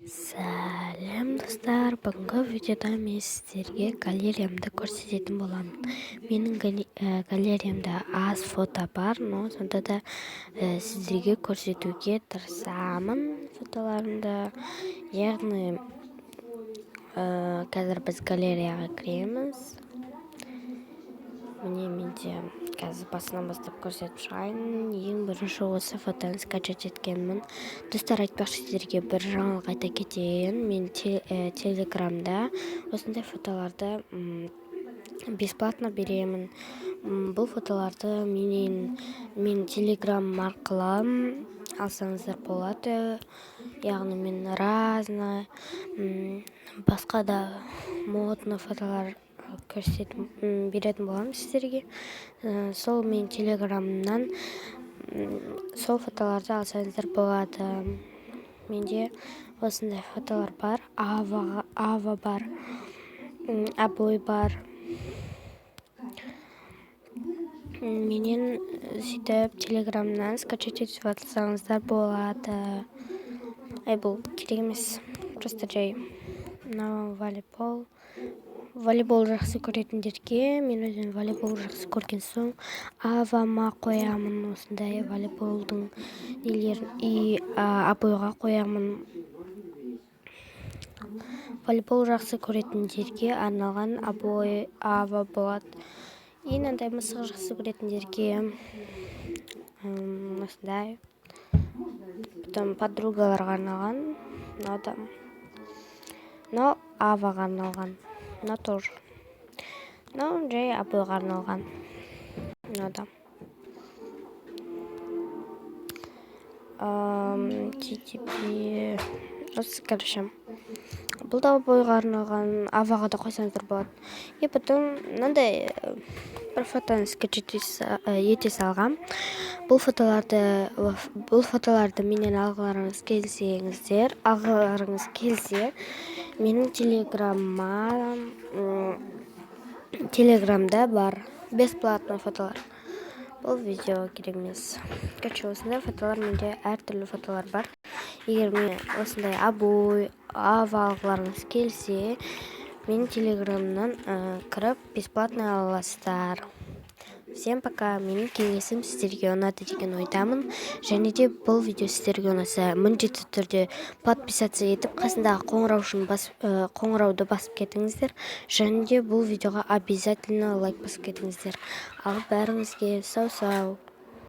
Сәлем, достар! Бүгінгі видеода мен сіздерге галереямды көрсететін боламын. Менің галереямда аз фото бар, но сонда да сіздерге көрсетуге тырысамын фотоларымды. Яғни қазір біз галереяға кіреміз. Міне, менде қазір басынан бастап көрсетіп шығайын. Ең бірінші осы фотоны скачать еткенмін. Достар, айтпақшы, сіздерге бір жаңалық айта кетейін. Мен Телеграмда осындай фотоларды бесплатно беремін. Бұл фотоларды менен, мен Телеграм арқылы алсаңыздар болады. Яғни мен разный басқа да модный фотолар көрсетіп беретін боламын сіздерге. Сол мен Телеграмнан сол фотоларды алсаңыздар болады. Менде осындай фотолар бар: ава, ава бар, обой бар. Менен сөйтіп Телеграмнан скачать етіп алсаңыздар болады. Ай, бұл керек емес, просто жай. Мынау волейбол. Волейбол жақсы көретіндерге, мен өзім волейбол жақсы көрген соң, авама қоямын осындай волейболдың нелерін и обойға қоямын. Волейбол жақсы көретіндерге арналған обой, ава болады. И мынандай мысық жақсы көретіндерге осындай. Потом подругаларға арналған мынау да, мынау аваға арналған, мынау тоже, мынау жай обойға арналған, мынау да. TTP осы. Короче, бұл да обойға арналған, аваға да қойсаңыздар болады. И потом мынандай бір фотоны скачать ете салғам. Бұл фотоларды менен алғыларыңыз келсе, менің Телеграмда бар бесплатный фотолар. Бұл видео керек емес. Короче, осындай фотолар, менде әртүрлі фотолар бар. Егер мен осындай обой, ава алғыларыңыз келсе, менің Телеграмнан кіріп, бесплатно ала аласыздар. Всем пока! Менің кеңесім сіздерге ұнады деген ойдамын. Және де бұл видео сіздерге ұнаса, міндетті түрде подписаться етіп, қасындағы қоңырауды басып кетіңіздер. Және де бұл видеоға обязательно лайк басып кетіңіздер. Ал бәріңізге сау сау.